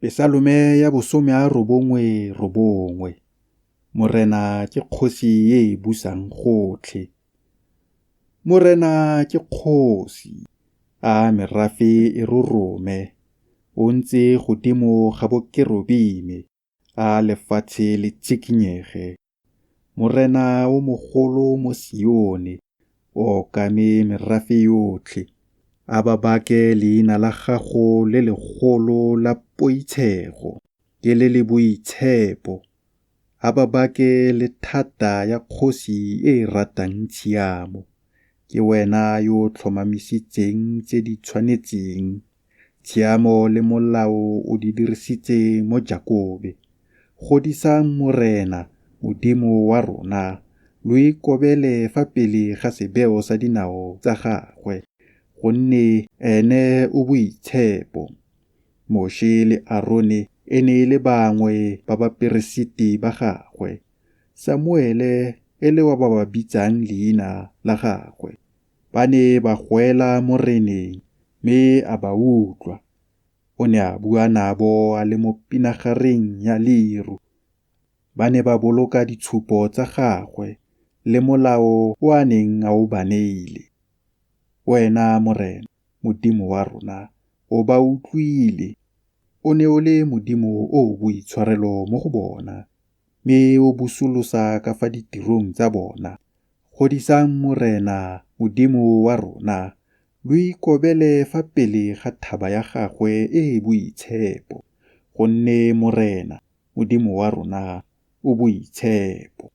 Pesalome ya bosome a robongwe robongwe. Morena ke kgosi e e busang gotlhe. Morena ke kgosi, a merafe e rorome, o ntse godimo ga bokerubime, a lefatshe le tshikinyege. Morena o mogolo mo Sione, o okame merafe yotlhe. A ba bake leina la gago le legolo la poitshego, ke le le boitshepo. A ba bake le thata ya kgosi e e ratang tshiamo. Ke wena yo o tlhomamisitseng tse di tshwanetseng, tshiamo le molao o di dirisitse mo Jakobe. Godisang Morena, Modimo wa rona, lo ikobele fa pele ga sebeo sa dinao tsa gagwe, gonne ene o boitshepo. Moše le Arone e ne e le bangwe ba baperesiti ba gagwe, Samuele e le wa ba ba bitsang leina la gagwe. Ba ne ba goela Moreneng, mme a ba utlwa. O ne a bua nabo a le mo pinagareng ya leru. Ba ne ba boloka ditshupo tsa gagwe le molao o a neng a o ba neile. Wena Morena, Modimo wa rona, o ba utlwile. O ne o le Modimo o o boitshwarelo mo go bona, mme o busolosa ka fa ditirong tsa bona. Godisang Morena, Modimo wa rona, lo ikobele fa pele ga thaba ya gagwe e e boitshepo, gonne Morena, Modimo wa rona, o boitshepo.